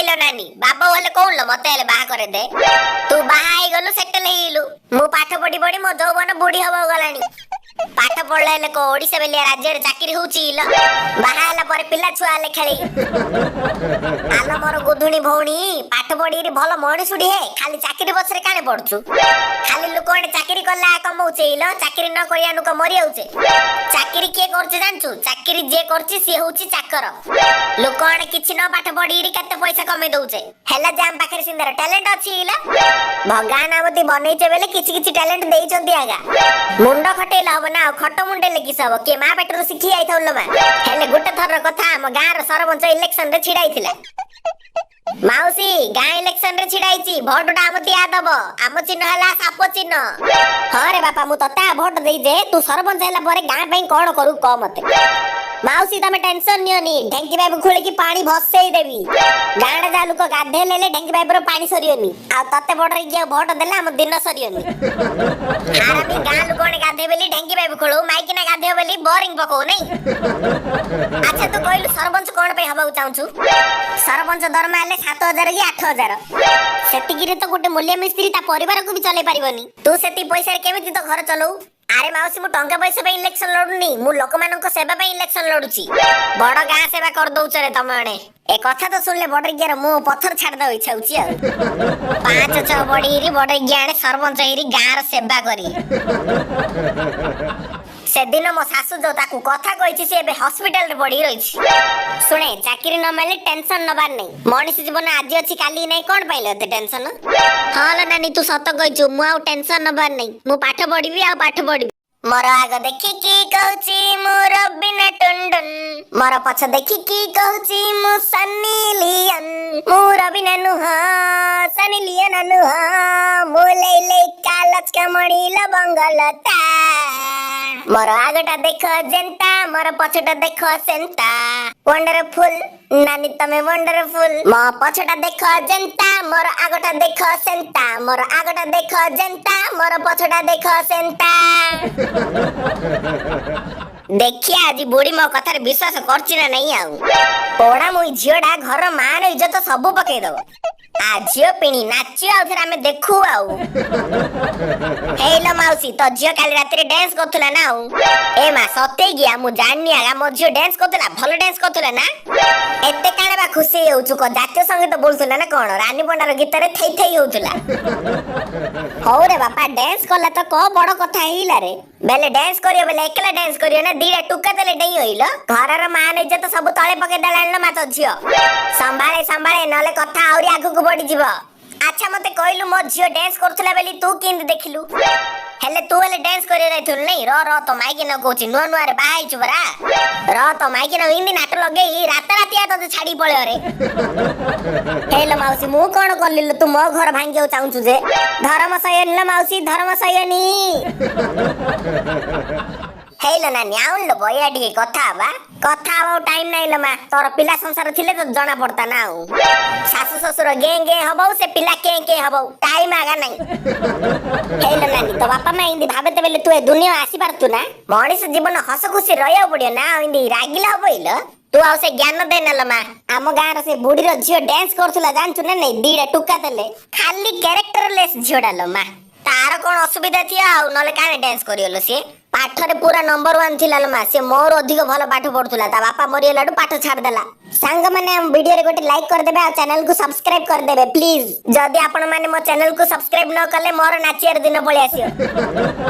ହେଇଲୋ ନାନୀ, ବାପ ହେଲେ କହୁନୁ ମତେ ହେଲେ ବାହା କରେଦେ। ତୁ ବାହା ହେଇଗଲୁ, ସେଟେଲ ହେଇଗଲୁ। ମୁଁ ପାଠ ପଢି ପଢି ମୋ ଯୌବନ ବୁଢୀ ହବାକୁ ଗଲାଣି। ପାଠ ପଢିଲେ ହେଲେ କୋ ଓଡିଶା ବେଲିଆ ରାଜ୍ୟରେ ଚାକିରି ହଉଛି ଇଲ? ବାହା ହେଲା ପରେ ପିଲା ଛୁଆ ହେଲେ ଖେଳି। ଆଲ ମୋର ଗୁଧୁଣି ଭଉଣୀ, ପାଠ ପଢିକି ଭଲ ମଣିଷୁଟି ହେ। ଖାଲି ଚାକିରି ପଛରେ କାଣେ ପଡୁଛୁ? ଖାଲି ଲୋକମାନେ ଚାକିରି କଲା କମଉଛେ ଇଲ, ଚାକିରି ନ କରିବା ଲୋକ ମରିଯାଉଛେ। ଚାକିରି କିଏ କରୁଛି ଜାଣିଛୁ? ଚାକିରି ଯିଏ କରୁଛି ସିଏ ହଉଛି ଚାକର। ଲୋକମାନେ କିଛି ନ ପାଠ ପଢିକି କେତେ ପଇସା କମେଇ ଦଉଛେ। ହେଲେ ଯେ ଆମ ପାଖରେ ସିନ୍ଦାର ଟ୍ୟାଲେଣ୍ଟ ଅଛି ଇଲ? ଭଗବାନ ଆମତି ବନେଇଛେ ବେଲେ କିଛି କିଛି ଟ୍ୟାଲେଣ୍ଟ ଦେଇଛନ୍ତି ଆଗା। ମୁଣ୍ଡ ଖଟେଇଲେ ହବ ନା ଆଉ ଖଟ ମୁଣ୍ଡେଇଲେ କିସ ହବ? କିଏ ମା ପେଟରୁ ଶିଖି ଯାଇଥାଉ ଲୋ ମା। ହେଲେ ଗୋଟେ ଥରର କଥା, ଆମ ଗାଁର ସରପଞ୍ଚ ଇଲେକ୍ସନ ରେ ଛିଡା ହେଇଥିଲା। ମାଉସୀ, ଗାଁ ଇଲେକ୍ସନ ରେ ଛିଡା ହେଇଛି, ଭୋଟଟା ଆମ ଦିଆ ଦବ, ଆମ ଚିହ୍ନ ହେଲା ସାପ ଚିହ୍ନ। ହଁ ରେ ବାପା, ମୁଁ ତତେ ଭୋଟ ଦେଇଛେ, ତୁ ସରପଞ୍ଚ ହେଲା ପରେ ଗାଁ ପାଇଁ କଣ କରୁ କହ ମତେ। ମାଉସୀ, ତମେ ଟେନସନ ନିଅନି, ଢେଙ୍କି ପାଇପ ଖୋଳିକି ପାଣି ଭସେଇ ଦେବି। ଗାଁରେ ଯାହା ଲୋକ ଗାଧେଇଲେ ହେଲେ ଢେଙ୍କି ପାଇପର ପାଣି ସରିବନି। ଆଉ ତତେ ଭୋଟ କିଏ ଭୋଟ ଦେଲେ ଆମ ଦିନ ସରିବନି। ହାରାମି, ଗାଁ ଲୋକମାନେ ଗାଧେଇ ବୋଲି ଢେଙ୍କି ପାଇପ ଖୋଳୁ, ମାଇକିନା ଗାଧେଇବ ବୋଲି ବୋରିଂ ପକଉ ନାଇଁ? ଆଚ୍ଛା, ତୁ କହିଲୁ ସରପଞ୍ଚ କଣ ପାଇଁ ହବାକୁ ଚାହୁଁଛୁ? ସରପଞ୍ଚ ଦରମା ହେଲେ 7,000 କି 8,000। ସେତିକିରେ ତ ଗୋଟେ ମୂଲିଆ ମିସ୍ତ୍ରୀ ତା ପରିବାରକୁ ବି ଚଲେଇ ପାରିବନି। ତୁ ସେତିକି ପଇସାରେ କେମିତି ତୋ ଘର ଚଲଉ? ଆରେ ମାଉସୀ, ମୁଁ ଟଙ୍କା ପଇସା ପାଇଁ ଇଲେକ୍ସନ ଲଢୁନି, ମୁଁ ଲୋକମାନଙ୍କ ସେବା ପାଇଁ ଇଲେକ୍ସନ ଲଢୁଛି। ବଡ ଗାଁ ସେବା କରିଦଉଛ ରେ ତମେ ମାନେ। ଏ କଥା ତ ଶୁଣିଲେ ବଡ ମୁଁ ପଥର ଛାଡିଦବା ଇଚ୍ଛା ହଉଛି। ଆଉ ପାଞ୍ଚ ଛଅ ବଢିରି ବଡ ଆଣେ ସରପଞ୍ଚ ହେଇରି ଗାଁର ସେବା କରି। ସେଦିନ ମୋ ଶାଶୁ ଯୋଉ ତାକୁ କଥା କହିଛି, ସେ ଏବେ ହସ୍ପିଟାଲରେ ପଡି ରହିଛି। ଶୁଣେ, ଚାକିରି ନ ମିଳିଲେ ଟେନସନ ନବାର ନାହିଁ। ମଣିଷ ଜୀବନ ଆଜି ଅଛି, କାଲି ନାହିଁ। କଣ ପାଇଲେ ଏତେ ଟେନସନ? ହଁ ଲୋ ନାନୀ, ତୁ ସତ କହିଛୁ। ମୁଁ ଆଉ ଟେନସନ ନବାର ନାହିଁ। ମୁଁ ପାଠ ପଢିବି ଆଉ ପାଠ ପଢିବି। ମୋର ଆଗ ଦେଖିକି କହୁଛି ମୁଁ ରବିନା ଟୁଣ୍ଡୁନ, ମୋର ପଛ ଦେଖିକି କହୁଛି ମୁଁ ସନି ଲିଅନ। ମୁଁ ରବିନା ନୁହଁ, ସନି ଲିଅନ ନୁହଁ, ମୁଁ ଲେଇ ଲେଇ କାଲଚକା ମଣି ଲବଙ୍ଗଲତା। ମୋର ଆଗଟା ଦେଖ ଯେନ୍ତା, ମୋର ପଛଟା ଦେଖ ସେନ୍ତା। ୱଣ୍ଡରଫୁଲ ନାନୀ, ତମେ ୱଣ୍ଡରଫୁଲ। ମୋ ପଛଟା ଦେଖ ଯେନ୍ତା, ମୋର ଆଗଟା ଦେଖ ସେନ୍ତା। ମୋର ଆଗଟା ଦେଖ ଯେନ୍ତା, ମୋର ପଛଟା ଦେଖ ସେନ୍ତା। ଦେଖିଆ, ଆଜି ବୁଢୀ ମୋ କଥାରେ ବିଶ୍ୱାସ କରୁଛି ନା ନାଇଁ। ଆଉ ପୋଡା ମୁଇଁ ଝିଅଟା ଘର ମାନ ଇଜ୍ଜତ ସବୁ ପକେଇଦବ। ଆ ଝିଅ ପିଣି ନାଚିବ, ଆଉ ଥରେ ଆମେ ଦେଖୁ। ଆଉ ହେଇଲୋ ମାଉସୀ, ତୋ ଝିଅ କାଲି ରାତିରେ ଡ୍ୟାନ୍ସ କରୁଥିଲା ନା? ଆଉ ଏ ମା, ସତେ ଗିଆ? ମୁଁ ଜାଣିନି ଆଗା, ମୋ ଝିଅ ଡ୍ୟାନ୍ସ କରୁଥିଲା। ଭଲ ଡ୍ୟାନ୍ସ କରୁଥିଲା ନା? ଏତେ କାଣେ ବା ଖୁସି ହେଇଯାଉଛୁ କ? ଜାତୀୟ ସଙ୍ଗୀତ ବୋଲୁଥିଲା ନା କଣ? ରାନୀ ପଣ୍ଡାର ଗୀତରେ ଥେଇ ଥେଇ ହଉଥିଲା? ହଉ ରେ ବାପା, ଡ୍ୟାନ୍ସ କଲା ତ କ ବଡ କଥା ହେଇଲା ରେ? ବେଲେ ଡ୍ୟାନ୍ସ କରିବ ବେଲେ ଏକଲା ଡ୍ୟାନ୍ସ କରିବ ନା ଦିଟା ଟୁକା ଦେଲେ ଡେଇଁ ହଇଲ? ଘରର ମାନ ଇଜ୍ଜତ ସବୁ ତଳେ ପକେଇ ଦେଲାଣି ନା ମା ତୋ ଝିଅ। ସମ୍ଭାଳେ ସମ୍ଭାଳେ, ନହେଲେ କଥା ଆହୁରି ଆଗକୁ ବଢିଯିବ। ଆଚ୍ଛା, ମତେ କହିଲୁ, ମୋ ଝିଅ ଡ୍ୟାନ୍ସ କରୁଥିଲା ବୋଲି ତୁ କେମିତି ଦେଖିଲୁ? ହେଲେ ତୁ ହେଲେ ଡ୍ୟାନ୍ସ କରିବାକୁ ଯାଇଥିଲୁ ନାଇଁ? ର ର, ତ ମାଇକି ନ କହୁଛି। ନୂଆ ନୂଆରେ ବାହା ହେଇଛୁ ପରା। ର, ତ ମାଇକି ନ ଇନ୍ତି ନାଟ ଲଗେଇ ରାତା ରାତିଆ ତତେ ଛାଡି ପଳେଇବ ରେ। ହେଲୋ ମାଉସୀ, ମୁଁ କଣ କଲି ଲୋ, ତୁ ମୋ ଘର ଭାଙ୍ଗିବାକୁ ଚାହୁଁଛୁ ଯେ? ଧର୍ମ ସହିବନି ଲୋ ମାଉସୀ, ଧର୍ମ ସହିବନି। ହେଇଲୋ ନାନୀ, ଆଉନ ଲୋ, ବଇଆ ଟିକେ କଥା ହବା। କଥା ହବାକୁ ଟାଇମ ନାଇଁ ଲୋ ମା। ତୋର ପିଲା ସଂସାର ଥିଲେ ତ ଜଣା ପଡତା ନା। ଆଉ ଶାଶୁ ଶ୍ୱଶୁର ଗେଁ ଗେଁ ହବ, ସେ ପିଲା କେଁ କେଁ ହବ, ଟାଇମ ଆଗା ନାଇଁ। ହେଇଲୋ ନାନୀ, ତୋ ବାପା ମା ଏମିତି ଭାବେତେ ବେଲେ ତୁ ଏ ଦୁନିଆ ଆସିପାରୁଛୁ ନା? ମଣିଷ ଜୀବନ ହସ ଖୁସି ରହିବାକୁ ପଡିବ ନା, ଆଉ ଏମିତି ରାଗିଲେ ହବ ଇଲ? ତୁ ଆଉ ସେ ଜ୍ଞାନ ଦେ ନା ଲୋ ମା। ଆମ ଗାଁର ସେ ବୁଢୀର ଝିଅ ଡ୍ୟାନ୍ସ କରୁଥିଲା ଜାଣିଛୁ ନା ନାଇଁ? ଦିଟା ଟୁକା ଦେଲେ। ଖାଲି କ୍ୟାରେକ୍ଟରଲେସ୍ ଝିଅଟା ଲୋ ମା। ତାର କଣ ଅସୁବିଧା ଥିବ, ଆଉ ନହେଲେ କାହିଁ ଡ୍ୟାନ୍ସ କରିଗଲ? ସିଏ ପାଠରେ ପୁରା ନମ୍ବର ୱାନ୍ ଥିଲା ଲୋ ମା। ସେ ମୋର ଅଧିକ ଭଲ ପାଠ ପଢୁଥିଲା। ତା ବାପା ମରିଗଲାଠୁ ପାଠ ଛାଡ଼ିଦେଲା। ସାଙ୍ଗମାନେ, ଆମ ଭିଡିଓରେ ଗୋଟେ ଲାଇକ୍ କରିଦେବେ ଆଉ ଚ୍ୟାନେଲକୁ ସବସ୍କ୍ରାଇବ କରିଦେବେ ପ୍ଲିଜ। ଯଦି ଆପଣ ମାନେ ମୋ ଚ୍ୟାନେଲକୁ ସବସ୍କ୍ରାଇବ ନ କଲେ ମୋର ନାଚିବାର ଦିନ ପଳେଇ ଆସିବ।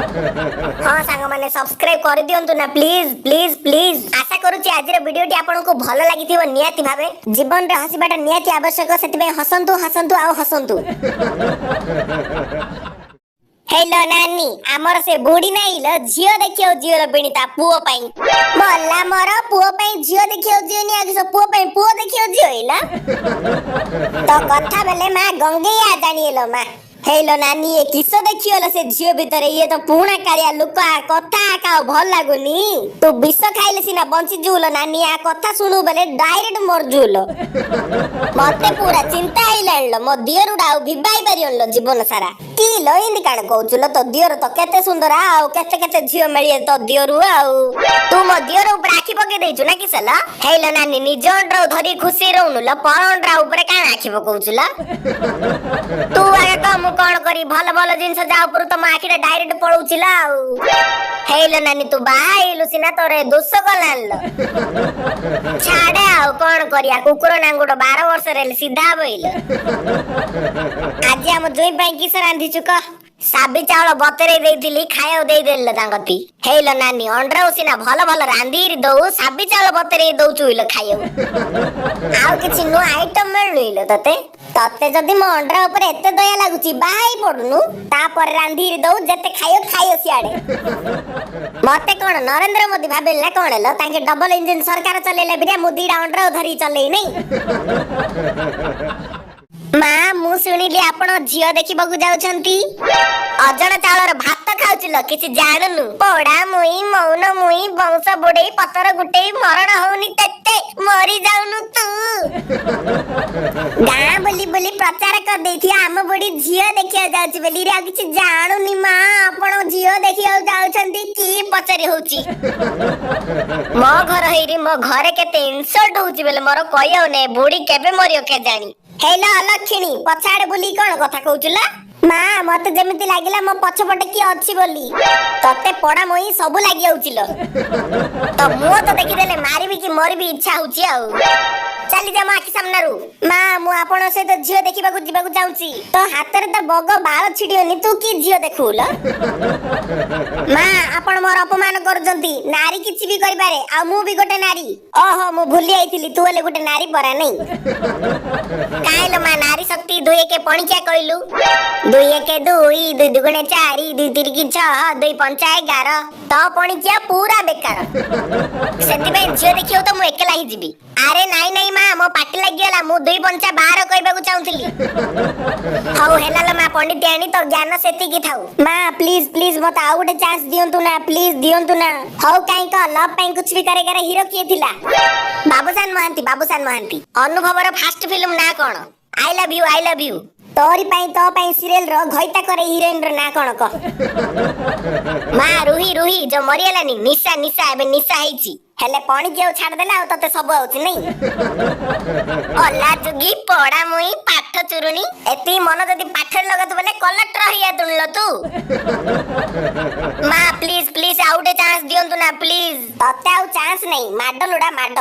ହଁ ସାଙ୍ଗମାନେ, ସବସ୍କ୍ରାଇବ କରିଦିଅନ୍ତୁ ନା, ପ୍ଲିଜ ପ୍ଲିଜ ପ୍ଲିଜ। ଆଶା କରୁଛି ଆଜିର ଭିଡିଓଟି ଆପଣଙ୍କୁ ଭଲ ଲାଗିଥିବ ନିହାତି ଭାବେ। ଜୀବନରେ ହସିବାଟା ନିହାତି ଆବଶ୍ୟକ, ସେଥିପାଇଁ ହସନ୍ତୁ, ହସନ୍ତୁ ଆଉ ହସନ୍ତୁ। ହେଲୋ ନାନୀ, ଆମର ସେ ବୁଢୀ ନାଇଁ ଲୋ, ଝିଅ ଦେଖିବାକୁ ଝିଅର ବିଣି ତା ପୁଅ ପାଇଁ। ମଲା, ମୋର ପୁଅ ପାଇଁ ଝିଅ ଦେଖିବାକୁ ଝିଅନି, ଆଗ ସେ ପୁଅ ପାଇଁ ପୁଅ ଦେଖିବାକୁ ଝିଅ ହେଇଲା। ତ କଥା ବେଲେ ମା ଗଙ୍ଗେଇଆ ଜାଣିହେଲ ମା। ହେଇଲୋ ନାନୀ, ଏ କିସ ଦେଖିଗଲ ସେ ଝିଅ ଭିତରେ? ଇଏ ତ ପୁରୁଣା କାଳିଆ ଲୋକ, ଆ କଥା କାଉ ଭଲ ଲାଗୁନି। ତୁ ବିଷ ଖାଇଲେ ସିନା ବଞ୍ଚିଯିବୁ ଲୋ ନାନୀ, ଆ କଥା ଶୁଣୁ ବେଲେ ଡାଇରେକ୍ଟ ମରଯିବୁ ଲୋ। ମତେ ପୁରା ଚିନ୍ତା ହେଇଲାଣି ଲୋ, ମୋ ଦିଅରୁଟା ଆଉ ବିଭା ହେଇପାରିବନି ଲୋ ଜୀବନ ସାରା। କି ଲୋ, ଏମିତି କାଣ କହୁଛୁ ଲୋ? ତୋ ଦିଅର ତ କେତେ ସୁନ୍ଦର, ଆଉ କେତେ କେତେ ଝିଅ ମିଳିବେ ତୋ ଦିଅରୁ। ଆଉ ତୁ ମୋ ଦିଅର ଉପରେ ଆଖି ପକେଇ ଦେଇଛୁ ନା କିସ ଲୋ? ହେଇଲୋ ନାନୀ, ନିଜ ଅଣ୍ଡ୍ରା ଧରି ଖୁସି ରହୁନୁ ଲୋ, ପର ଅଣ୍ଡ୍ରା ଉପରେ କାଣ ଆଖି ପକଉଛୁ ଲୋ? ତୁ ଆଗେ କହ, ମୁଁ କଣ କରି? ଭଲ ଭଲ ଜିନିଷ ଯାହା ଉପରୁ ତମ ଆଖିଟା ଡାଇରେକ୍ଟ ପଳଉଛି ଲୋ। ଆଉ ହେଇଲୋ ନାନୀ, ତୁ ବାହା ହେଇଲୁ ସିନା, ତୋର ଏ ଦୋଷ କଲାଣି ଲୋ। ଛାଡେ, ଆଉ କଣ କରିବା? କୁକୁର ନାଙ୍ଗୁଟ 12 ବର୍ଷରେ ହେଲେ ସିଧା ବଇଲ। ଆଜି ଆମ ଜୋଇଁ ପାଇଁ କିସ ରାନ୍ଧିଛୁ କହ? ସାବି ଚାଉଳ ବତେରେଇ ଦେଇଥିଲି, ଖାଇବାକୁ ଦେଇଦେଲି ତାଙ୍କତି। ହେଇଲୋ ନାନୀ, ଅଣ୍ଡ୍ରାଉ ସିନା ଭଲ ଭଲ ରାନ୍ଧିକିରି ଦଉ, ସାବି ଚାଉଳ ବତେରେଇ ଦଉଛୁ ଇଲୋ ଖାଇବାକୁ। ଆଉ କିଛି ନୂଆ ଆଇଟମ ମିଳୁନି ଇଲୋ ତତେ? ତତେ ଯଦି ମୋ ଅଣ୍ଡ୍ରା ଉପରେ ଏତେ ଦୟା ଲାଗୁଛି, ବାହା ହେଇ ପଡୁନୁ, ତାପରେ ରାନ୍ଧିକିରି ଦଉ, ଯେତେ ଖାଇବ ଖାଇବ ସିଆଡେ। ମତେ କଣ ନରେନ୍ଦ୍ର ମୋଦି ଭାବିଲେ ନା କଣ ଲୋ? ତାଙ୍କେ ଡବଲ ଇଞ୍ଜିନ ସରକାର ଚଲେଇଲେ ବିରିଆ, ମୁଁ ଦିଟା ଅଣ୍ଡ୍ରାଉ ଧରି ଚଲେଇ ନାଇଁ। ମା, ମୁଁ ଶୁଣିଲି ଆପଣ ଝିଅ ଦେଖିବାକୁ ଯାଉଛନ୍ତି। ଅଜଣା ଚାଉଳର ଭାତ ଖାଉଥିଲ, କିଛି ଜାଣୁନୁ। ପୋଡା ମୁଇଁ, ମଉନ ମୁଇଁ, ବଂଶ ବୁଡେଇ ପତର ଗୁଟେଇ, ମରଣ ହଉନି ତେତେ, ମରି ଯାଉନୁ ତୁ। ଗାଁ ବୁଲି ବୁଲି ପ୍ରଚାର କରିଦେଇଥି ଆମ ବୁଢୀ ଝିଅ ଦେଖିବାକୁ ଯାଉଛି ବୋଲି। ଆଉ କିଛି ଜାଣୁନି ମା, ଆପଣ ଝିଅ ଦେଖିବାକୁ ଯାଉଛନ୍ତି କି ପଚାରି ହଉଛି। ମୋ ଘର ହେଇରି ମୋ ଘରେ କେତେ ଇନସଲ୍ଟ ହଉଛି ବୋଲେ ମୋର କହିବାକୁ ନାଇଁ। ବୁଢୀ କେବେ ମରିବ କେଜାଣି। ହେଇଲ ଅଲକ୍ଷଣୀ, ପଛ ଆଡେ ବୁଲି କଣ କଥା କହୁଛୁ ଲା? ମା, ମତେ ଯେମିତି ଲାଗିଲା ମୋ ପଛପଟେ କିଏ ଅଛି ବୋଲି। ତତେ ପଡା ମଇ ସବୁ ଲାଗି ଯାଉଛି ଲୋ। ତ ମୁଁ ତ ଦେଖିଦେଲେ ମାରିବି କି ମରିବି ଇଚ୍ଛା ହଉଛି। ଆଉ ଚାଲି ଯା ମୋ ଆଖି ସାମ୍ନାରୁ। ମା, ମୁଁ ଆପଣଙ୍କ ସହିତ ଝିଅ ଦେଖିବାକୁ ଯିବାକୁ ଚାହୁଁଛି। ତୋ ହାତରେ ତ ବଗ ବାଳ ଛିଡିବନି, ତୁ କି ଝିଅ ଦେଖୁ ଲୋ? ମା, ଆପଣ ମୋର ଅପମାନ କରୁଛନ୍ତି। ନାରୀ କିଛି ବି କରିପାରେ, ଆଉ ମୁଁ ବି ଗୋଟେ ନାରୀ। ଓହୋ, ମୁଁ ଭୁଲି ଯାଇଥିଲି, ତୁ ହେଲେ ଗୋଟେ ନାରୀ ପରା ନାଇଁ? କାଇଲ ମା, ନାରୀ ଶକ୍ତି ଦୁଇ ଏକେ ପଣିକିଆ କହିଲୁ। ଦୁଇ ଏକେ ଦୁଇ, ଦୁଇ ଦୁଗୁଣେ ଚାରି, ଦୁଇ ତିରିକି ଛଅ, ଦୁଇ ପଞ୍ଚା 11। ତ ପଣିକିଆ ପୁରା ବେକାର। ସେଥିପାଇଁ ଝିଅ ଦେଖିବାକୁ ତ ମୁଁ ଏକଲା ହିଁ ଯିବି। ଆରେ ନାଇଁ ନାଇଁ ମା, ମୋ ପାଟି ଲାଗିଗଲା, ମୁଁ ଦୁଇ ପଞ୍ଚା 12 କହିବାକୁ ଚାହୁଁଥିଲି। ହଉ ହେଲା ଲୋ ମା ପଣ୍ଡିତିଆଣୀ, ତ ଜ୍ଞାନ ସେତିକି ଥାଉ। ମା, ପ୍ଲିଜ ପ୍ଲିଜ, ମତେ ଆଉ ଗୋଟେ ଚାନ୍ସ ଦିଅନ୍ତୁ ନା, ପ୍ଲିଜ ଦିଅନ୍ତୁ ନା। ହଉ କାଇଁ କହ, ଲଭ୍ ପାଇଁ କୁଛ ବି କରେଗାର ହିରୋ କିଏ ଥିଲା? ବାବୁସାନ ମହାନ୍ତି। ବାବୁସାନ ମହାନ୍ତି। ଅନୁଭବର ଫାଷ୍ଟ ଫିଲ୍ମ ନାଁ କଣ? I love you, I love you. ତୋରି ପାଇଁ ତୋ ପାଇଁ ସିରିଏଲ ର ଘଇତା କରେ ହିରୋଇନ ର ନାଁ କଣ କହ ମା? ରୁହି, ରୁହି ଯୋଉ ମରିଗଲାନି। ନିଶା, ନିଶା, ଏବେ ନିଶା ହେଇଛି। ହେଲେ ପଣିକି ଆଉ ଛାଡିଦେଲା, ଆଉ ତତେ ସବୁ ଆଉଛି ନାଇଁ? ଅଲାଯୁଗୀ, ପଡା ମୁଇଁ, ପାଠ ଚୁରୁଣି। ଏତିକି ମନ ଯଦି ପାଠରେ ଲଗାତୁ ବୋଲେ କଲେକ୍ଟର ହେଇଯାତୁଣି ଲୋ ତୁ। ମା, ପ୍ଲିଜ ପ୍ଲିଜ, ଆଉ ଗୋଟେ ଚାନ୍ସ ଦିଅନ୍ତୁ ନା, ପ୍ଲିଜ। ତତେ ଆଉ ଚାନ୍ସ ନାଇଁ, ମାଡ ଲୋଡା ମାଡ।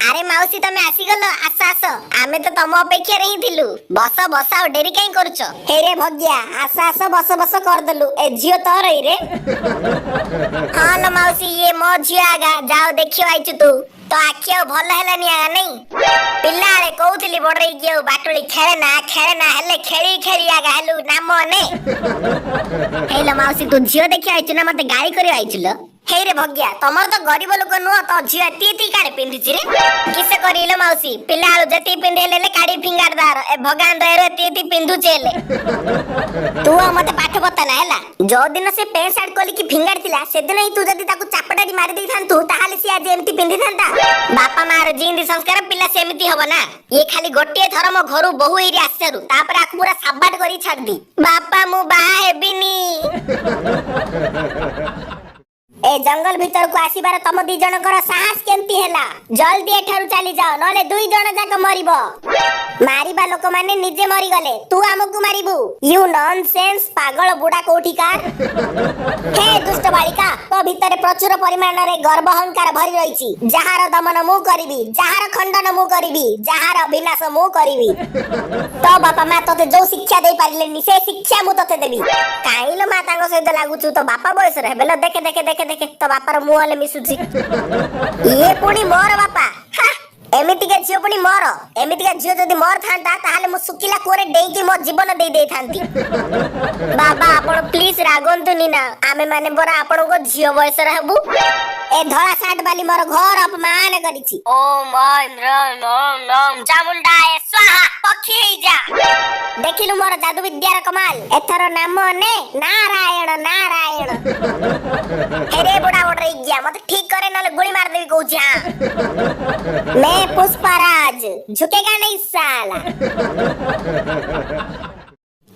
ଆରେ ମାଉସୀ, ତମେ ଆସିଗଲ? ଆସ ଆସ, ଆମେ ତ ତମ ଅପେକ୍ଷାରେ ହିଁ ଥିଲୁ। ବସ ବସ, ଆଉ ଡେରି କାଇଁ କରୁଛ? ହେରେ ଭଗିଆ, ଆସ ଆସ ବସ ବସ କରିଦେଲୁ। ଏ ଝିଅ ତୋର ଏଇରେ? ହଁ ଲୋ ମାଉସୀ, ଇଏ ମୋ ଝିଅ ଆଗା। ଯାଅ ଦେଖିବ ଆଇଛୁ ତୁ। ତ ଆଖି ଆଉ ଭଲ ହେଲାନି ଆଗା ନାଇଁ? ପିଲାବେଳେ କହୁଥିଲି ବଡେଇକି ଆଉ ବାଟୁଳି ଖେଳେ ନା ଖେଳେ ନା, ହେଲେ ଖେଳି ଖେଳି ଆଗା ହେଲୁ ନାମ ନେ। ହେଇଲୋ ମାଉସୀ, ତୁ ଝିଅ ଦେଖି ଆଇଛୁ ନା ମତେ ଗାଳି କରି ଆଇଛୁ ଲୋ? ହେଇରେ ଭଗିଆ, ତମର ତ ଗରିବ ଲୋକ ନୁହଁ, ତ ଝିଅ ଏତି ଏତି କାଣେ ପିନ୍ଧିଛି ରେ? କିସ କରିଲ ମାଉସୀ, ପିଲା ଆଳୁ ଯେତିକି ପିନ୍ଧି ହେଲେ କାଢି ଫିଙ୍ଗାର ଦାର, ଏ ଭଗବାନ ଦୟାରୁ ଏତି ଏତି ପିନ୍ଧୁଛି। ହେଲେ ତୁ ଆଉ ମତେ ପାଠ ପତା ନା ହେଲା। ଯୋଉ ଦିନ ସେ ପ୍ୟାଣ୍ଟ ସାର୍ଟ ଖୋଲିକି ଫିଙ୍ଗାଡି ଥିଲା, ସେଦିନ ହିଁ ତୁ ଯଦି ତାକୁ ଚାପଟାଟି ମାରି ଦେଇଥାନ୍ତୁ, ତାହେଲେ ସିଏ ଆଜି ଏମିତି ପିନ୍ଧିଥାନ୍ତା? ବାପା ମାର ଜିନ୍ତି ସଂସ୍କାର, ପିଲା ସେମିତି ହବ ନା। ଇଏ ଖାଲି ଗୋଟିଏ ଥର ମୋ ଘରୁ ବୋହୁ ହେଇକି ଆସିସାରୁ, ତାପରେ ଆକୁ ପୁରା ସାବାଟ କରି ଛାଡିଦି। ବାପା, ମୁଁ ବାହା ହେବିନି। ଏ ଜଙ୍ଗଲ ଭିତରକୁ ଆସିବାର ତମ ଦି ଜଣଙ୍କର ସାହସ କେମିତି ହେଲା? ଜଲ୍ଦି ଏଠାରୁ ଚାଲିଯାଅ, ନହେଲେ ଦୁଇ ଜଣ ଯାକ ମରିବ। ମାରିବା ଲୋକମାନେ ନିଜେ ମରିଗଲେ, ତୁ ଆମକୁ ମାରିବୁ? You nonsense, ପାଗଳ ବୁଢା କୋଉଠିକାର। ହେ ଦୁଷ୍ଟ ବାଳିକା, ତୋ ଭିତରେ ପ୍ରଚୁର ପରିମାଣରେ ଗର୍ବ ଅହଙ୍କାର ଭରି ରହିଛି, ଯାହାର ଦମନ ମୁଁ କରିବି, ଯାହାର ଖଣ୍ଡନ ମୁଁ କରିବି, ଯାହାର ବିନାଶ ମୁଁ କରିବି। ତୋ ବାପା ମା ତୋତେ ଯୋଉ ଶିକ୍ଷା ଦେଇ ପାରିଲେନି, ସେ ଶିକ୍ଷା ମୁଁ ତୋତେ ଦେବି। କାଇଁଲୋ ମା ତାଙ୍କ ସହିତ ଲାଗୁଛୁ? ତୋ ବାପା ବୟସରେ ହେବେ ଲୋ। ଦେଖେ ଦେଖେ ଦେଖେ ଦେଖେ, ତୋ ବାପାର ମୁହଁ ହେଲେ ମିଶୁଛି। ଇଏ ପୁଣି ମୋର ବାପା? ହା, ଏମିତିକା ଝିଅ ପୁଣି ମୋର? ଏମିତିକା ଝିଅ ଯଦି ମୋର ଥାନ୍ତା, ତାହେଲେ ମୁଁ ଶୁଖିଲା କୂଅରେ ଡେଇଁକି ମୋ ଜୀବନ ଦେଇ ଦେଇଥାନ୍ତି। ବାବା, ଆପଣ ପ୍ଲିଜ ରାଗନ୍ତୁନି ନା, ଆମେ ମାନେ ପରା ଆପଣଙ୍କ ଝିଅ ବୟସର ହେବୁ। ଏ ଧଳା ସାର୍ଟ ବାଲି ମୋର ଘର ଅପମାନ କରିଛି। ଓମ ଓମ ଓମ ଓମ ଚାମୁଣ୍ଡାଏ ସ୍ୱାହା, ପକ୍ଷୀ ହେଇଯା। ଦେଖିଲୁ ମୋର ଯାଦୁ ବିଦ୍ୟାର କମାଲ। ଏଥର ନାମ ନେ, ନାରାୟଣ ନାରାୟଣ। ହେରେ ବୁଢା ବଡ ଗିଆ, ମତେ ଠିକ କରେ, ନହେଲେ ଗୁଳି ମାରିଦେବି କହୁଛି। ହଁ, मैं पुष्पराज, झुकेगा नहीं साला।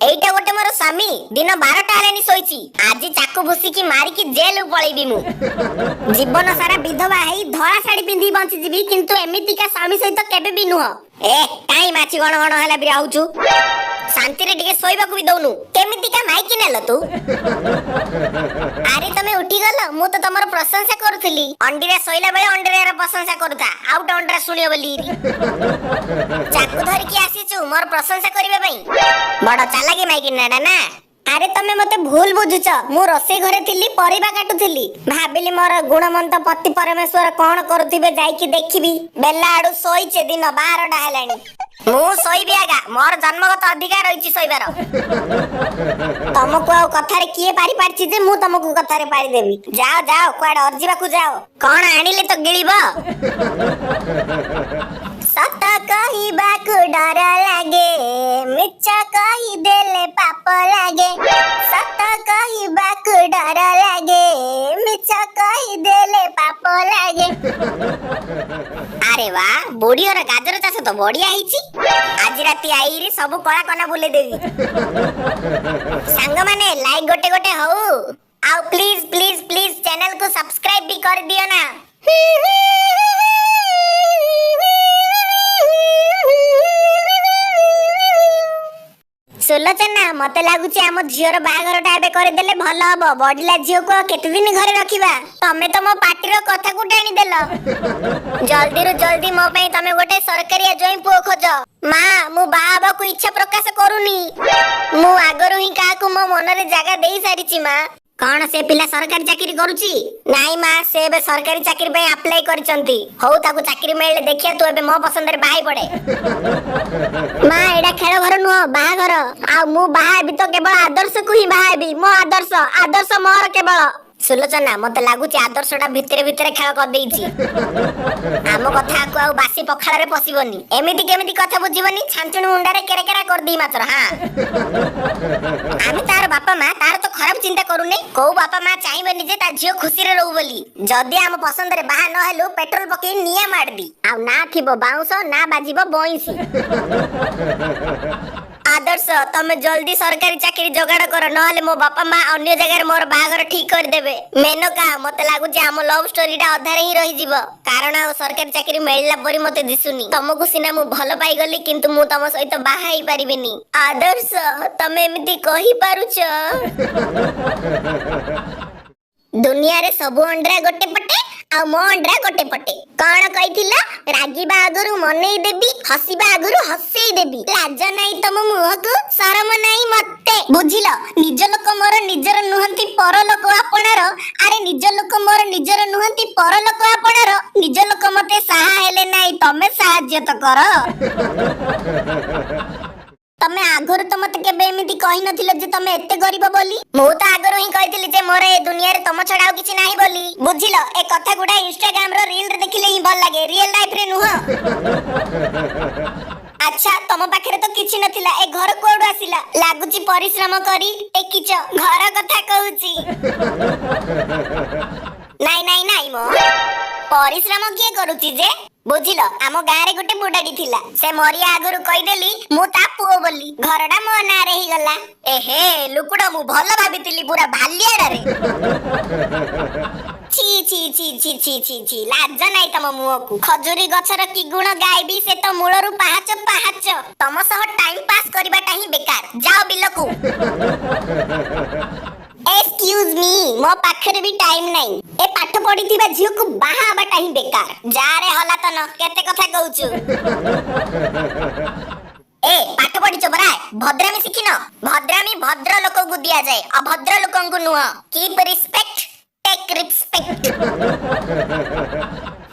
ଏଇଟା ଗୋଟେ ମୋର ସ୍ୱାମୀ, ଦିନ 12ଟା ହେଲାଣି ଶୋଇଛି। ଆଜି ଚାକୁ ଭୁସିକି ମାରିକି ଜେଲକୁ ପଳେଇବି ମୁଁ। ଜୀବନ ସାରା ବିଧବା ହେଇ ଧଳା ଶାଢୀ ପିନ୍ଧି ବଞ୍ଚିଯିବି, କିନ୍ତୁ ଏମିତିକା ସ୍ୱାମୀ ସହିତ କେବେ ବି ନୁହଁ। ଏ କାଇଁ ମାଛି ଗଣ ଗଣ ହେଲା ବି ଆଉଛୁ? ଶାନ୍ତିରେ ଟିକେ ଶୋଇବାକୁ ବି ଦଉନୁ। କେମିତିକା ମାଇକି ନେଲ ତୁ? ଆରେ, ତମେ ଉଠିଗଲ? ମୁଁ ତ ତମର ପ୍ରଶଂସା କରୁଥିଲି। ଅଣ୍ଡିରା ଶୋଇଲା ବେଳେ ଅଣ୍ଡିରାର ପ୍ରଶଂସା କରୁଥା, ଆଉ ଗୋଟେ ଅଣ୍ଡିରା ଶୁଣିବ ବୋଲି। ଚାକୁ ଧରିକି ଆସିଛୁ ମୋର ପ୍ରଶଂସା କରିବା ପାଇଁ? ବଡ ଚାଲାକି ମାଇକି ନାଡା ନା? ଆରେ, ତମେ ମତେ ଭୁଲ ବୁଝୁଛ। ମୁଁ ରୋଷେଇ ଘରେ ଥିଲି, ପରିବା କାଟୁଥିଲି। ଭାବିଲି ମୋର ଗୁଣମନ୍ତ ପତି ପରମେଶ୍ୱର କଣ କରୁଥିବେ, ଯାଇକି ଦେଖିବି। ବେଲା ଆଡୁ ଶୋଇଛେ, ଦିନ 12ଟା ହେଲାଣି। ମୁଁ ଶୋଇବି ଆଗା, ମୋର ଜନ୍ମଗତ ଅଧିକାର ରହିଛି ଶୋଇବାର। ତମକୁ ଆଉ କଥାରେ କିଏ ପାରି ପାରିଛି ଯେ ମୁଁ ତମକୁ କଥାରେ ପାରିଦେବି? ଯାଅ ଯାଅ, କୁଆଡେ ଅର୍ଜିବାକୁ ଯାଅ। କଣ ଆଣିଲେ ତ ଗିଳିବ? ସତ କହିବାକୁ ଡର ଲାଗେ, ମିଛ କହିଦେଲେ ପାପ ଲାଗେ। ସତ କହିବାକୁ ଡର ଲାଗେ, ମିଛ କହିଦେଲେ ପାପ ଲାଗେ। ଆରେ ବା, ବୁଢୀର ଗାଜର ଚାଷ ତ ବଢିଆ ହେଇଛି। ଆଜି ରାତି ଆଇରି ସବୁ କଳା କନା ବୁଲେଇ ଦେବି। ସାଙ୍ଗମାନେ, ଲାଇକ୍ ଗୋଟେ ଗୋଟେ ହଉ, ଆଉ ପ୍ଲିଜ ପ୍ଲିଜ ପ୍ଲିଜ ଚ୍ୟାନେଲ କୁ ସବସ୍କ୍ରାଇବ ବି କରିଦିଅ ନା। ସୁଲୋଚନା, ମତେ ଲାଗୁଛି ଆମ ଝିଅର ବାହାଘରଟା ଏବେ କରିଦେଲେ ଭଲ ହବ। ବଢିଲା ଝିଅକୁ ଆଉ କେତେ ଦିନ ଘରେ ରଖିବା? ତମେ ତ ମୋ ପାଟିର କଥାକୁ ଟାଣିଦେଲ। ଜଲ୍ଦିରୁ ଜଲ୍ଦି ମୋ ପାଇଁ ତମେ ଗୋଟେ ସରକାରିଆ ଜୋଇଁ ପୁଅ ଖୋଜ। ମା, ମୁଁ ବାହା ହବାକୁ ଇଚ୍ଛା ପ୍ରକାଶ କରୁନି। ମୁଁ ଆଗରୁ ହିଁ କାହାକୁ ମୋ ମନରେ ଜାଗା ଦେଇ ସାରିଛି ମା। କଣ, ସେ ପିଲା ସରକାରୀ ଚାକିରି କରୁଛି? ନାଇଁ ମା, ସେ ଏବେ ସରକାରୀ ଚାକିରି ପାଇଁ ଆପ୍ଲାଏ କରିଛନ୍ତି। ହଉ, ତାକୁ ଚାକିରି ମିଳିଲେ ଦେଖିବା। ତୁ ଏବେ ମୋ ପସନ୍ଦରେ ବାହା ହେଇ ପଡେ। ମା, ଏଇଟା ଖେଳ ଘର ନୁହଁ, ବାହାଘର। ଆଉ ମୁଁ ବାହା ହେବି ତ କେବଳ ଆଦର୍ଶକୁ ହିଁ ବାହା ହେବି। ମୋ ଆଦର୍ଶ, ଆଦର୍ଶ ମୋର କେବଳ। ସୁଲୋଚନା, ମତେ ଲାଗୁଛି ଆଦର୍ଶଟା ଭିତରେ ଭିତରେ ଖେଳ କରିଦେଇଛି। ଆମ କଥାକୁ ଆଉ ବାସି ପଖାଳରେ ପଶିବନି। ଏମିତି କେମିତି କଥା ବୁଝିବନି, ଛାଞ୍ଚୁଣି ମୁଣ୍ଡାରେ କେରେ କେରା କରିଦେଇ ମାତ୍ର। ହଁ, ଆମେ ତାର ବାପା ମା, ତାର ତ ଖରାପ ଚିନ୍ତା କରୁନେ। କୋଉ ବାପା ମା ଚାହିଁବେନି ଯେ ତା ଝିଅ ଖୁସିରେ ରହୁ ବୋଲି? ଯଦି ଆମ ପସନ୍ଦରେ ବାହା ନ ହେଲୁ, ପେଟ୍ରୋଲ ପକେଇ ନିଆଁ ମାରିଦି, ଆଉ ନା ଥିବ ବାଉଁଶ ନା ବାଜିବ ବଇଁଶୀ। ଆଦର୍ଶ, ତମେ ଜଲ୍ଦି ସରକାରୀ ଚାକିରି ଯୋଗାଡ଼ କର, ନହେଲେ ମୋ ବାପା ମା ଅନ୍ୟ ଜାଗାରେ ମୋର ବାହାଘର ଠିକ କରିଦେବେ। ମେନକା, ମତେ ଲାଗୁଛି ଆମ ଲଭ ଷ୍ଟୋରିଟା ଅଧାରେ ହିଁ ରହିଯିବ, କାରଣ ଆଉ ସରକାରୀ ଚାକିରି ମିଳିଲା ପରି ମତେ ଦିଶୁନି। ତମକୁ ସିନା ମୁଁ ଭଲ ପାଇଗଲି, କିନ୍ତୁ ମୁଁ ତମ ସହିତ ବାହା ହେଇପାରିବିନି। ଆଦର୍ଶ, ତମେ ଏମିତି କହିପାରୁଛ? ଦୁନିଆରେ ସବୁ ଅଣ୍ଡ୍ରା ଗୋଟେ ପଟେ ଆଉ ମୋ ଅଣ୍ଡ୍ରା ଗୋଟେ ପଟେ। କଣ କହିଥିଲ? ରାଗିବା ଆଗରୁ ମନେଇ ଦେବି, ହସିବା ଆଗରୁ ହସେଇ ଦେବି। ଲାଜ ନାହିଁ ତମ ମୁହଁକୁ, ସରମ ନାହିଁ ମତେ। ବୁଝିଲ, ନିଜ ଲୋକ ମୋର ନିଜର ନୁହନ୍ତି, ପର ଲୋକ ଆପଣାର। ଆରେ, ନିଜ ଲୋକ ମୋର ନିଜର ନୁହନ୍ତି, ପର ଲୋକ ଆପଣାର। ନିଜ ଲୋକ ମତେ ସାହା ହେଲେ ନାହିଁ, ତମେ ସାହାଯ୍ୟ ତ କର। ତମେ ଆଗରୁ ତ ମତେ କେବେ ଏମିତି କହିନଥିଲ ଯେ ତମେ ଏତେ ଗରିବ ବୋଲି। ମୁଁ ତ ଆଗରୁ ହିଁ କହିଥିଲି ଯେ ମୋର ଏ ଦୁନିଆରେ ତମ ଛଡା ଆଉ କିଛି ନାହିଁ ବୋଲି। ବୁଝିଲ, ଏ କଥା ଗୁଡା ଇନଷ୍ଟାଗ୍ରାମ ର ରିଲ ରେ ଦେଖିଲେ ହିଁ ଭଲ ଲାଗେ, ରିଏଲ ଲାଇଫ ରେ ନୁହଁ। ଆଚ୍ଛା, ତମ ପାଖରେ ତ କିଛି ନଥିଲା, ଏ ଘର କୁଆଡୁ ଆସିଲା? ଲାଗୁଛି ପରିଶ୍ରମ କରି ଟେକିଛ। ଘର କଥା କହୁଛି। ନାଇଁ ନାଇଁ ନାଇଁ ମୋ ପରିଶ୍ରମ କିଏ କରୁଛି ଯେ? ବୁଝିଲ, ଆମ ଗାଁରେ ଗୋଟେ ବୁଢାଟି ଥିଲା। ସେ ମରିବା ଆଗରୁ କହିଦେଲି ମୁଁ ତା ପୁଅ ବୋଲି, ଘରଟା ମୋ ନାଁରେ ହେଇଗଲା। ଏହେ ଲୁକୁଡ, ମୁଁ ଭଲ ଭାବିଥିଲି, ପୁରା ଭାଲିଆଡାରେ। ଛି ଛି ଛି ଛି ଛି ଛି ଛି, ଲାଜ ନାଇଁ ତମ ମୁହଁକୁ। ଖଜୁରୀ ଗଛର କି ଗୁଣ ଗାଇବି, ସେ ତ ମୂଳରୁ ପାହାଚ ପାହାଚ। ତମ ସହ ଟାଇମ ପାସ୍ କରିବାଟା ହିଁ ବେକାର। ଯାଅ ବିଲକୁ। ଏକ୍ସକ୍ୟୁଜ ମି, ମୋ ପାଖରେ ବି ଟାଇମ ନାହିଁ। ଏ ପାଠ ପଢିଥିବା ଝିଅକୁ ବାହା ହବାଟା ହିଁ ବେକାର। ଯାରେ ହଲାତନ, କେତେ କଥା କହୁଛୁ। ଏ ପାଠ ପଢିଛ ପରା, ଭଦ୍ରାମି ଶିଖିନ? ଭଦ୍ରାମି ଭଦ୍ର ଲୋକଙ୍କୁ ଦିଆଯାଏ, ଅଭଦ୍ର ଲୋକଙ୍କୁ ନୁହଁ। Keep respect, take respect.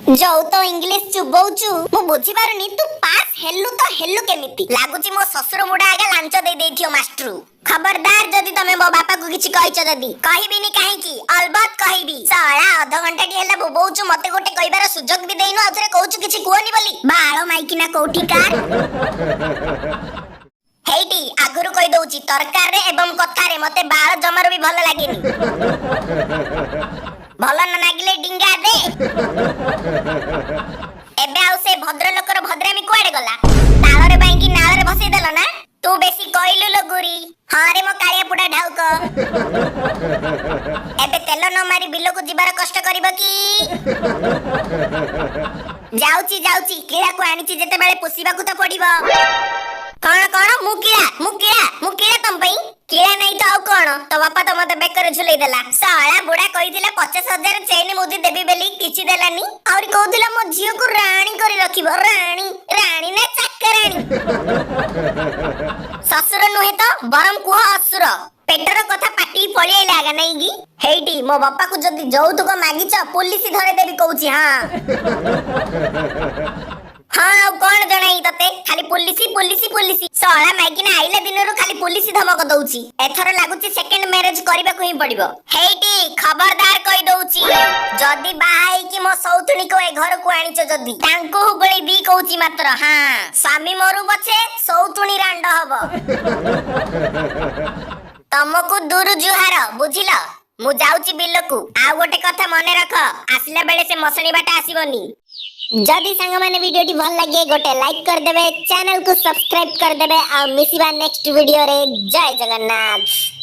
ଯୋଉ ତ ଇଂଲିଶ ଚୁବଉଛୁ, ମୁଁ ବୁଝିପାରୁନି ତୁ ପାସ୍ ହେଲୁ ତ ହେଲୁ କେମିତି? ଲାଗୁଛି ମୋ ଶ୍ୱଶୁର ବୁଢା ଆଗା ଲାଞ୍ଚ ଦେଇ ଦେଇଥିବ ମାଷ୍ଟରୁ। ଖବରଦାର, ଯଦି ତମେ ମୋ ବାପାକୁ କିଛି କହିଛ ଯଦି। କହିବିନି କାହିଁକି, ଅଲବତ କହିବି। ଶଳା, ଅଧଘଣ୍ଟାଟି ହେଲା ବୋବଉଛୁ, ମତେ ଗୋଟେ କହିବାର ସୁଯୋଗ ବି ଦେଇନୁ, ଆଉ ଥରେ କହୁଛୁ କିଛି କୁହନି ବୋଲି। ବାଳ ମାଇକିନା କୋଉଠି କାର। ହେଇଟି, ଆଗରୁ କହିଦଉଛି, ତରକାରରେ ଏବଂ କଥାରେ ମତେ ବାଳ ଜମାରୁ ବି ଭଲ ଲାଗେନି। ଭଲ ନ ଲାଗିଲେ ଡିଙ୍ଗା ଦେ। ଏବେ ଆଉ ସେ ଭଦ୍ରଲୋକର ଭଦ୍ରାମି କୁଆଡେ ଗଲା? ତାଳରେ ବାଇକି ନାଳରେ ଭସେଇ ଦେଲ ନା? ତୁ ବେଶୀ କହିଲୁ ଲୋ ଗୁରି। ହଁ ରେ ମୋ କାଳିଆ ପୁଡା ଢାଉକ, ଏବେ ତେଲ ନ ମାରି ବିଲକୁ ଯିବାର କଷ୍ଟ କରିବ କି? ଯାଉଛି ଯାଉଛି, କିଳାକୁ ଆଣିଛି ଯେତେବେଳେ ପୋଷିବାକୁ ତ ପଡିବ। କଣ କଣ? ମୁଁ କିଳା? ମୁଁ କିଳା? ମୁଁ କିଳା ତମ ପାଇଁ? କିଳା ନାଇଁ ତ ଆଉ କଣ? ତୋ ବାପା ତ ମତେ ବେକରେ ଝୁଲେଇ ଦେଲା। ଶଳା ବୁଢା କହିଥିଲା 50,000 ଚେନ୍ ମୁଦି ଦେବି ବୋଲି, କିଛି ଦେଲାନି। ଆହୁରି କହୁଥିଲା ମୋ ଝିଅକୁ ରାଣୀ କରି ରଖିବ। ରାଣୀ ରାଣୀ ନା ଚାକରାଣୀ? ଶ୍ୱଶୁର ନୁହେଁ ତ ବରଂ କୁହ ଅସୁର। ପେଟର କଥା ପାଟି ପଳେଇଲା ଆଗା ନାଇଁ କି? ହେଇଟି, ମୋ ବାପାକୁ ଯଦି ଯୌତୁକ ମାଗିଛ, ପୋଲିସ ଧରେଇଦେବି କହୁଛି। ହଁ ହଁ, ଆଉ କଣ ଜଣାଇ ତତେ? ଖାଲି ପୋଲିସ ପୋଲିସ ପୋଲିସ। ଶଳା ମାଇକିନା ଆଇଲା ଦିନରୁ ଖାଲି ପୋଲିସ ଧମକ ଦଉଛି। ଏଥର ଲାଗୁଛି ସେକେଣ୍ଡ ମ୍ୟାରେଜ କରିବାକୁ ହିଁ ପଡିବ। ହେଇଟି, ଖବରଦାର କହି ଦଉଛି, ଯଦି ବାହା ହେଇକି ମୋ ସଉତୁଣୀକୁ ଏ ଘରକୁ ଆଣିଛ ଯଦି, ତାଙ୍କୁ ହୁଗୁଳେଇ ବି କହୁଛି ମାତ୍ର। ହଁ, ସ୍ୱାମୀ ମରୁ ପଛେ ସଉତୁଣୀ ରାଣ୍ଡ ହବ। ତମକୁ ଦୂରୁ ଜୁହାର, ବୁଝିଲ? ମୁଁ ଯାଉଛି ବିଲକୁ। ଆଉ ଗୋଟେ କଥା ମନେ ରଖ, ଆସିଲା ବେଳେ ସେ ମଶାଣି ବାଟ ଆସିବନି। ଯଦି ସାଙ୍ଗମାନେ ଭିଡିଓଟି ଭଲ ଲାଗେ, ଗୋଟେ ଲାଇକ୍ କରିଦେବେ, ଚ୍ୟାନେଲକୁ ସବସ୍କ୍ରାଇବ କରିଦେବେ ଆଉ ମିଶିବା ନେକ୍ସଟ ଭିଡିଓରେ। ଜୟ ଜଗନ୍ନାଥ।